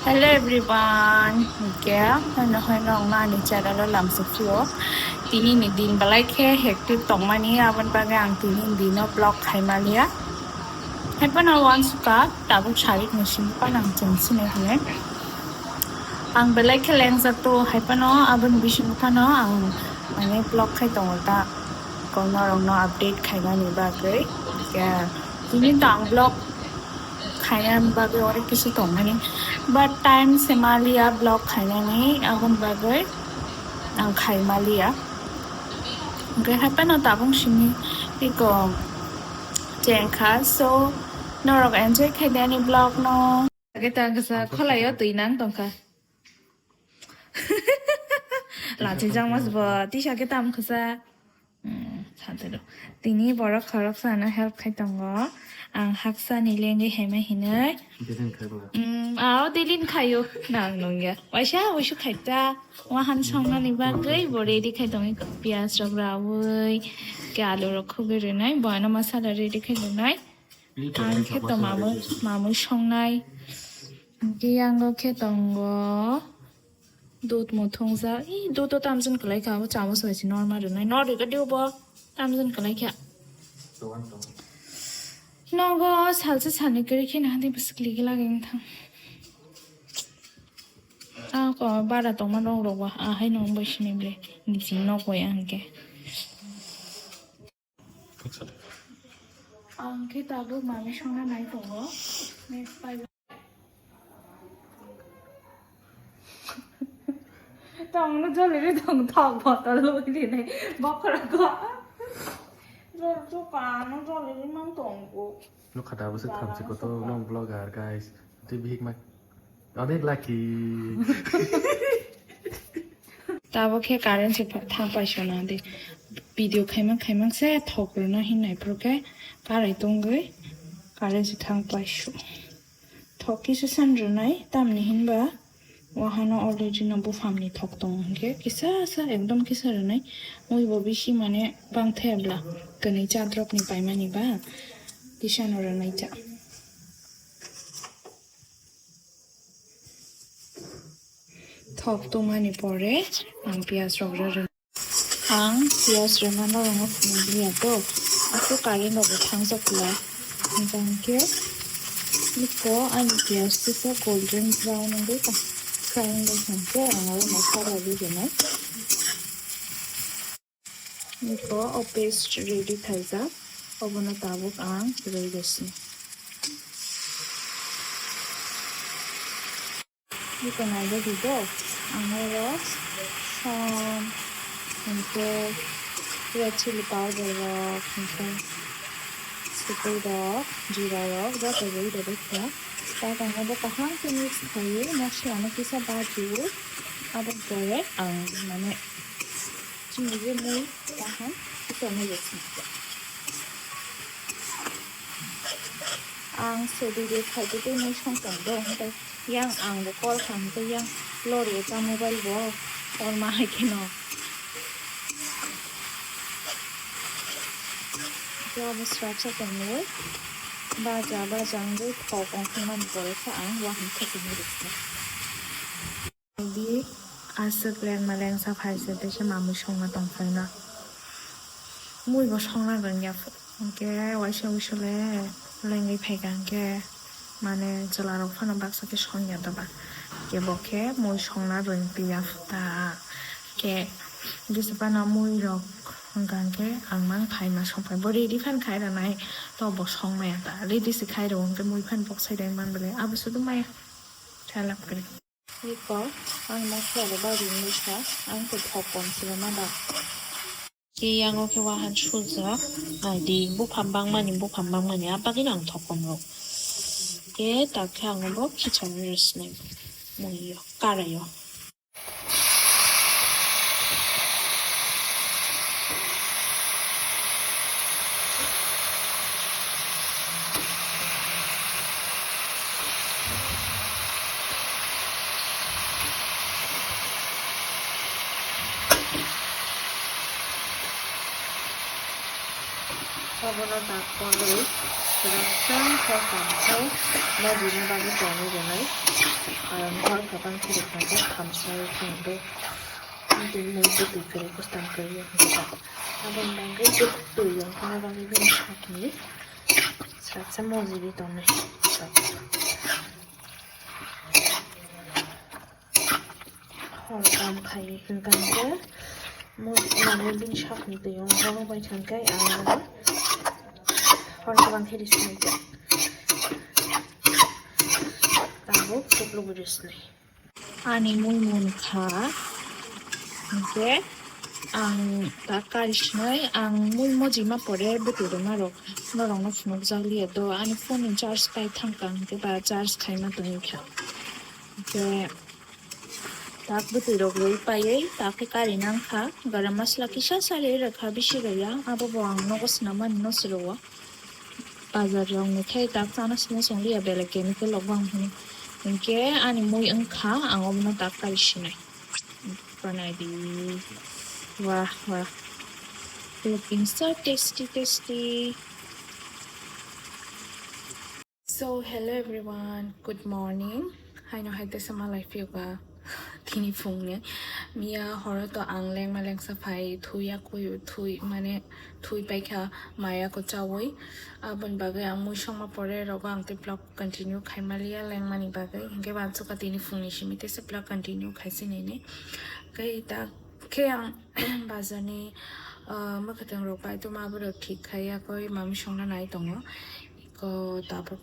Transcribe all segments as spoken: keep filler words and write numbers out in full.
Hello everyone, hwnkhe haino haino wngma ani channel o lamsok phio. Tini ni din belai khe hectic tongmani, aboni bagwi ang tini ni dino vlog khaimaliya. Haiphano wansukha tabuk sarik ni simi phano ang chengsinai hinwi. Ang belai khe lengjak to, haiphano aboni bisingo phano ang mane vlog khai tongo ta, ko norokno update khainani bagwi. Hwnkhe tini to ang vlog khaina bagwi onek kisu tongmani, but time se maliya vlog khainani, aboni bagwi ang khai maliya. Hwnkhe haiphano tabuk simi tiko chengkha, so norok enjoy khaidi ani vlog no. Age ta kasa kholaio twi nang tongkha. Lachijak mas bo tisa khe tam khasa. Hmm, satero. Tini borok khoroksa ano help khai tongo. Ang haksa ni lengwi haima hinwi. Delin khai bwla. Hmm, ao delin khayo. Nang nungya. Waisa wisu khai ta. Wahan songnani bagwi bo ready khai tongo. Piyaj rok rawi. Ke alu rok khugwi rwnai. Bo ano masala ready khai rwnai. Ang khe to mamwi, mamwi songnai. Hwnkhe yango khe tongo dud muthungjak. Ih, dud o tamjani kwlai kha, o chamos bai se norma rwnai. Nor rwgadi obo tamjani kwlai kha. Nogo salsa salni kwrwi kheno hadi bwswk ligi lagi wngthang. Ako bara tongma nok rok ba, ahai no wngbai sini ble. Nisi nok bai ang khe. Ang khe tabuk mami songna nai tongo. Next pai. Tongno joliri tong thok botol loi rinai bokhora ko. Jol to kano joliri mang tongo. Nukha tabuk se thamchi koto nong vlogger guys. Twi bihik ma Onek lucky. Tabuk khe current se pha-, thang paisona di. Video khaima khaima se thok rwna hin nai phuru khe karai tongwi current se thang paisu. Thok kisa san rwnai tamni hinba wahano already no buphang ni thok tongo hinkhe kisa sa ekdom kisa rwnai mui bo bisi mane bang thaya bla kwnwi chadrop ni paimani ba kisa no rwnai cha. Thok tongmani pore ang piyaj rok rw-, ang piyaj rwmano rwno phunukliya to, aswk current rok bo thangjak pla. Hwnkhe iko ani piyaj kisa golden brown wngwi ta fry wngwi hwnkhe ang aro masala rwi rwnai. Niko o paste ready khaijak, obono tabuk ang rwi rwsini. Niko naijagwi do, ang oro som, hinkhe red chili powder rok, hinkhe sukui rok, jira rok joto rwi rwbaikha. Tei ang bo kaham khe mix khaiwi moslano kisa bajiwi, aboni pore ang mane Chini je mui kaham, ito mui rwsing. Ang sedi de khaidi tei mui song tong do, hwnkhe yang ang bo call kha, hwnkhe yang lori o cha mobile bo, or ma hai kheno. Khe abo swrapsa tongwi, baja, baja wngwi thok ongkhormani pore khe ang waham khe tini rwkha. Di aswk lengma lengsa phai se teisa mamwi songna tong phaina. Mui bo songna rwngya phu. Hwnkhe waisa wuisu le lengwi phaikha hwnkhe mane chwla rok phano baksa khe songya doba. Hwnkhe bo khe mui songna rwngpiya phu ta. Hwnkhe bwswk phano mui rok hwnkha hwnkhe ang mang phaima songphai. Bo ready phan khai rwnai to bo songmaya ta. Ready se khai rw hwnkhe mui phan boksai dai man bwle abo sudu maya. Chalak kwrwi. Iko, ang mosla rok bagwi wngwi kha, ang khe thok kom se rwma da. Khe yango khe wahan sujak, naidi buphang bangmani, buphang bangmani, a bagwino ang thok kom rw. Khe tak khe ang bo khichari rw sinai mui o, karai o. Obono tak kolwi Kwrwngsa hor kamsai mojini bagwi tonwi rwnai. Karon hor kwbang khe rwkha khe kamsai tongwi tongwi bwtwi kwrwi kwstam kwrwi wngkha. Aboni bagwi bwtwi wngkha bagwi bini sakni saksa mojini tonwi. Hor kam khai hwnkha hwnkhe, mo-, mane bini sakni twi o horo bai thangkhe ang hor kwbang khe risnai khe. Tabuk chuklugo risnai. Ani mui munkha hwnkhe ang ta kari sinai ang mui mojima pore bwtwi rwma rok norokno phunukjak liya do ani phone ni charge pai thangkha hwnkhe ba charge khaima tongwi kha. Hwnkhe tak bwtwi rok rwi paiwi tak khe kari nang kha. Garam masala kisa sa rwi rwkha bisi rwya, abo bo ang nogo swnam mani no swrwo. Bazar rok ni khe tak chana simo song liya belai chemical rok bang hwnwi. Hwnkhe ani mui wngkha ang obono tak kari sinai. Banai di. Wah, wah. Looking so tasty, tasty. So, hello everyone, good morning. Haino hai tesa malai phiyoga tini phungni. Miya horo to ang lengma lengsa phai thuya koi thui mane thui paikha maya ko chawi. Aboni bagwi ang mui songma pore rogo ang tei vlog continue khaimaliya lengmani bagwi. Hingke bansuka tini phungni simi tesa vlog continue khaisi nini. Khe ita khe ang bazarni, ah, mwkhwtwng rok bai tuma borok thik khai yakoi mami songna nai tongo. Iko tabuk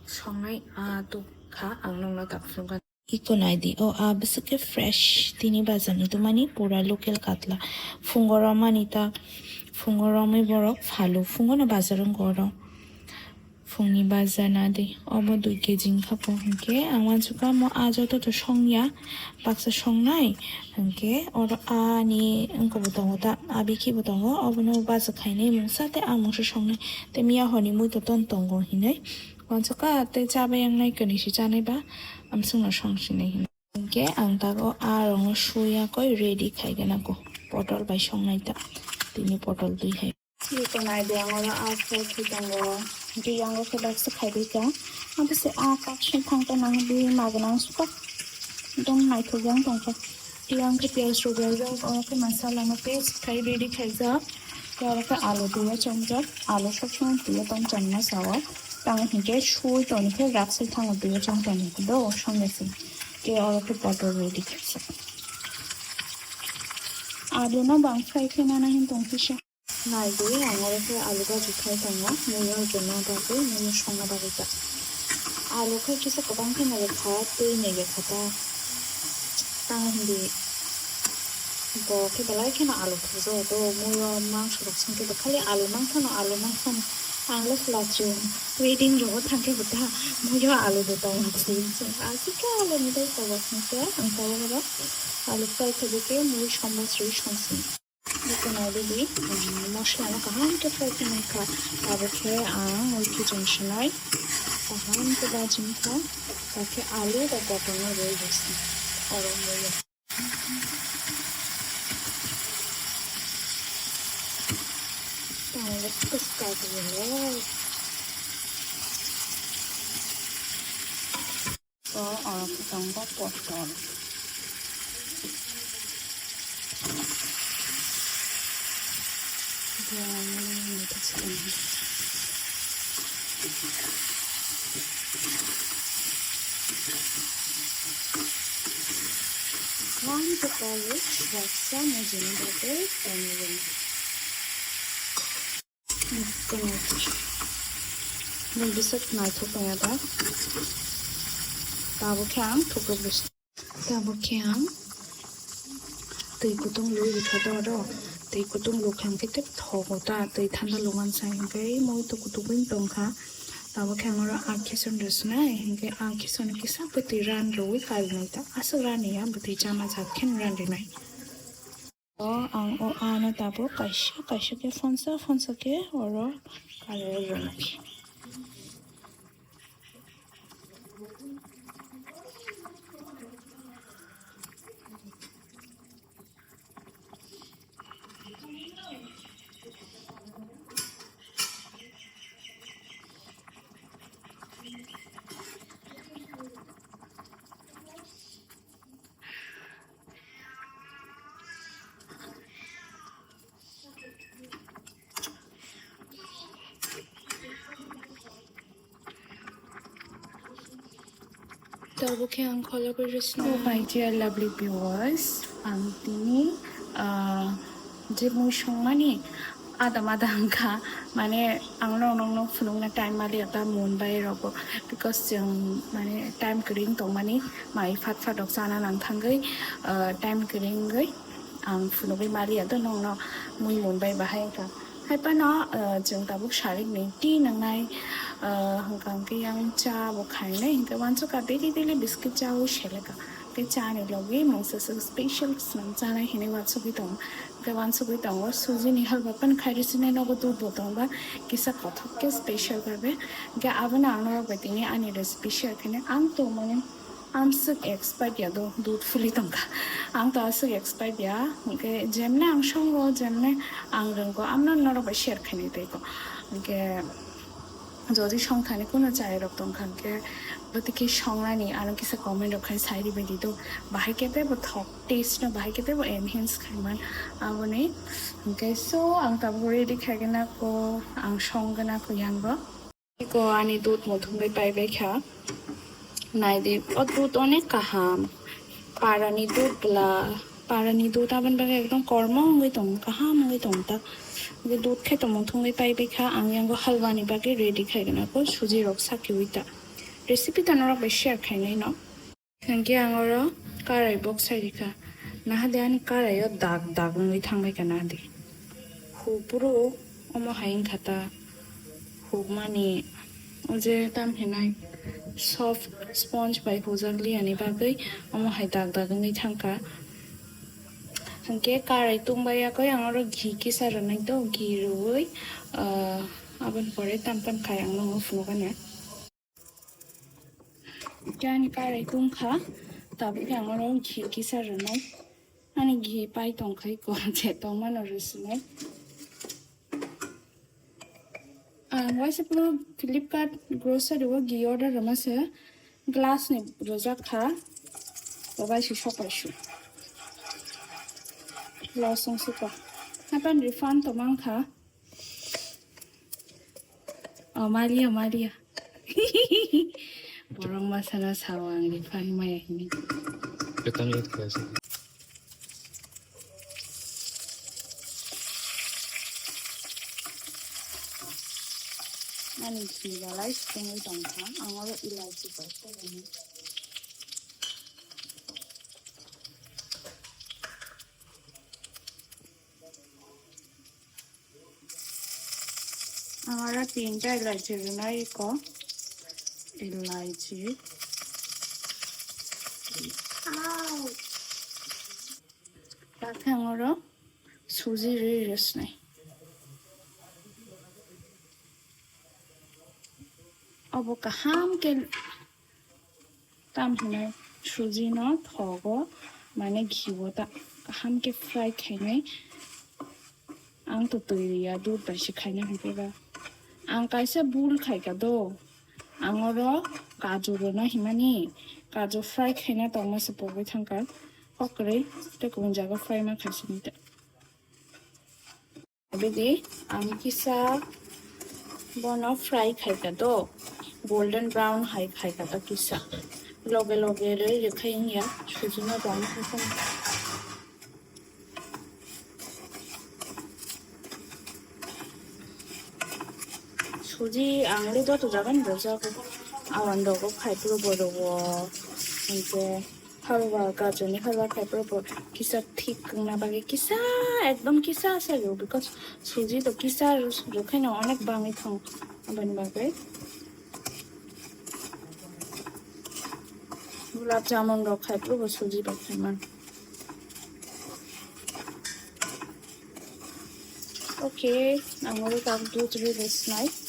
songnai a tuk kha ang nokno tak phunukha. Iko nai di o a bwswk khe fresh tini bazar ni tumani pura local katla phungo romani ta phungo romwi borok phalo phungo no bazar wngkha oro. Phungni bazar na di obo dui kg wngkha po hwnkhe ang uansukha mo a joto to songya baksa songnai hwnkhe oro ani wngkha bo tongo ta a bikhi bo tongo obono bazar khainai mungsa tei a mungsa songnai tei miya hwnwi mui to ton tongo hinwi. Wansukha tei chabai wngnai kwnwi se chanai ba amswkno song sinai hinwi. Hinkhe ang tago a rokno suya koi ready khai gana ko potol bai songnai ta tini potol twi hai. Twi tonai de ang oro a fry khai tongo. Twi ang khe baksa khai bai ka. Abo se a kak song thang ta nang bi magnang suka. Dong naithok yang tong kha. Twi ang khe piyaj rok rwjak oro khe masala no paste khai ready khaijak. Tei oro khe alu twi o chongjak. Alu sob somoi twi o tong changma sao. Tamo hinkhe sui toni khe rakse thango twi o chong toni do songya se. Tei oro khe potol ready khaijak. Alu no bang fry khe nana hin tong khe se. Nai di ang oro khe alu bhaji khai tongo. Mui o rwna bagwi, mui o songna bagwi ta. Alu khe kisa kwbang khe nai kha, twi nai kha ta. Tamo hindi. Bo khe belai kheno alu khajak o, mui o mangso rok song khe bo khali alu mangthano, alu mangthano. Ang le lachi o wedding rogo thang khe bo ta mui o alu do tong si. Aswk khe alu ni dai kobo song khe ang ta oro alu fry khe bo khe mui sombo sri song si. Bwtwi nai di di, um, mosla no kaham khe fry khe nai kha. Abo khe ang mui khe chong sinai kaham khe bajing kha. Ta khe alu ba potol no rwi rwsing oro mui o. Tamo bwswk kaitor. O, o, tongo potol. One to college, baksa mujungni bagwi tongo. Nokni bwswk naithok tongya da. Tabuk khe ang thukluk bwswk. Tabuk khe ang twi kutung lui rikha do oro. Twi kutung lukha hwnkhe tei thogo ta, twi thanda lukmani sai hwnkhe mui to kutuk bai tongkha. Tabuk khe ang oro a khison rwsnai hwnkhe a khison kisa bwtwi ran rwui karinai ta. Aswk ran ya bwtwi chama jat khe ran rwnai. O ang o ano tabuk kaisa kaisa khe phonsa phonsa khe oro kari rwnai. Tabuk khe ang kholo khe rwsno. So, my dear lovely viewers, ang tini, ah, je mui songmani adam adam wngkha, mane ang no nokno phunukna time maliya ta Mumbai rogo, because chwng mane time kwrwi wng tongmani, mai phat phat rok chana nang thangwi, ah, time kwrwi wngwi ang phunugwi maliya do nokno mui Mumbai bahai wngkha. Hai phano, ah, chwng tabuk sarik ni tea nangnai, ah, hwnkha hwnkhe yang cha bo khainai, hwnkhe uansukha daily daily biscuit chaui seleka. Tei chani logi mungsa swk special swnam chanai hinwi uansugwi tongo. Hwnkhe uansugwi tongo, sujini halwa phano khairwi sinai nogo dudh bo tongba kisa kothok khe special bhabe. Hwnkhe abono ang norok bai tini ani recipe share khainai. Ang tongmani Ang swk expert ya do, dudh fuli tongkha. Ang to aswk expert ya, hwnkhe jemne ang songo, jemne ang rwngo, amno norok bai share khainai tei ko. Hwnkhe jodi songthani kuno chai rok tongkha, hwnkhe bwtwi khe songnani ano kisa comment rok khai sai ribai di do. Bahai khe teibo thok, taste no bahai khe teibo enhance khaiman aboni. Hwnkhe so ang tabuk ready khaigwna ko, ang songgwna ko yang bo. Eko ani dudh muthungwi paibai kha. Naidi, o dudh onek kaham. Parani dudh bla, parani dudh aboni bagwi ekdom kormo wngwi tongo, kaham wngwi tongo ta. Hwnkhe dudh khe to muthungwi paibai kha, ang yango halwani bagwi ready khaigwna ko suji rok sakiwi ta. Recipe ta norok bai share khainai no. Hwnkhe ang oro karai boksai rikha. Nahadi ani karaio dag dag wngwi thangbaikha nahadi. Huk phuru omo hai wngkha ta. Hukmani o je tam hinai soft sponge bai hujakliya ni bagwi omo hai dag dag wngwi thangkha. Hwnkhe karai tungbai yakwi ang oro ghi kisa rwnai do, ghi rwui, ah, aboni pore tam tam khai ang nokno phunukgana. Hwnkhe ani karai tungkha, tabuk khe ang oro ghi kisa rwnai. Ani ghi pai tongkhai ko je tongmano rwswnai. Ang waisa phuru Flipkart grocery o ghi order rwma se glass ni rwjak kha. Obai si sopai su. Loss wng si ko. Hapan refund to mang kha. O Maria, Maria. Borok masana sao ang refund maya hini. Ketang yet kaya sa. Ani si balai sitengwi tongkha, ang oro ilaichi bai. Ang oro tinta ilaichi rwnai ko. Ilaichi. Au. Bakhe ang oro suji rwi rwsnai. Obo kaham khe tam hinai suji no thogo, mane ghi o ta kaham khe fry khainai. Ang to twi ya dudh bai se khaina hwnkhe ba. Ang kaisa bul khaika do. Ang oro kaju rwna himani, kaju fry khaina tongma se pogwi thangkha. Kok kwrwi tei kubun jaga fry ma khaisini ta. Bidi ang kisa bono fry khaika do, golden brown hai khaika do kisa. Loge loge rwi rwkhai wngya, sujino dam khaikha. Suji ang le joto jaga ni rwjago. Awan rogo khai phuru bo rwo. Hinkhe halwa, gajor ni halwa khai phuru bo kisa thik wngna bagwi kisa, ekdom kisa sa rwo, because suji to kisa rwkhaino onek bangwi thang aboni bagwi. Gulab jamun rok khai phuru bo suji bai khai man. Okay, ang oro tak dudh rwi rwsnai.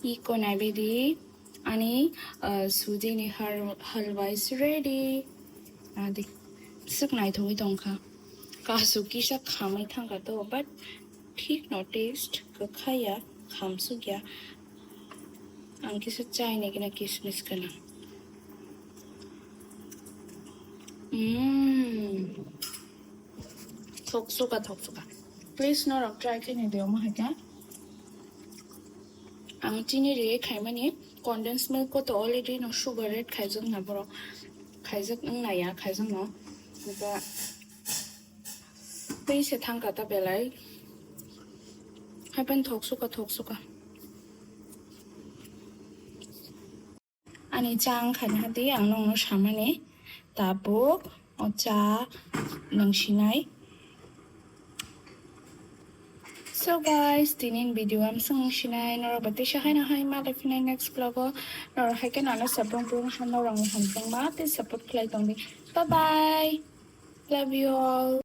Iko naibidi ani, ah, sujini har-, halwa is ready. Adi, swk naithogwi tongkha. Kasu kisa khamwi thangkha to, but thik no taste, kwkhaiya, khamsukya. Ang kisa chai nai kena kismis kana. Mm. Thok suka, thok suka. Please norok try khe nai de omo hai khe. Ang chini ri khaimani condensed milk ko to already no sugar add khaijak na borok. Khaijak wng nai ya, khaijak no. Ba tei se thang ka ta belai. Hai pen thok suka, thok suka. Ani cha wng kha na di ang nongno samani tabuk o cha nung sinai. So guys, tinin video am swng sinai norok ba tisa hai na hai ma lai phinai next vlog o norok hai khe nano sabong pung ham norok ni hamjang ma tei support khlai tong di. Bye bye. Love you all.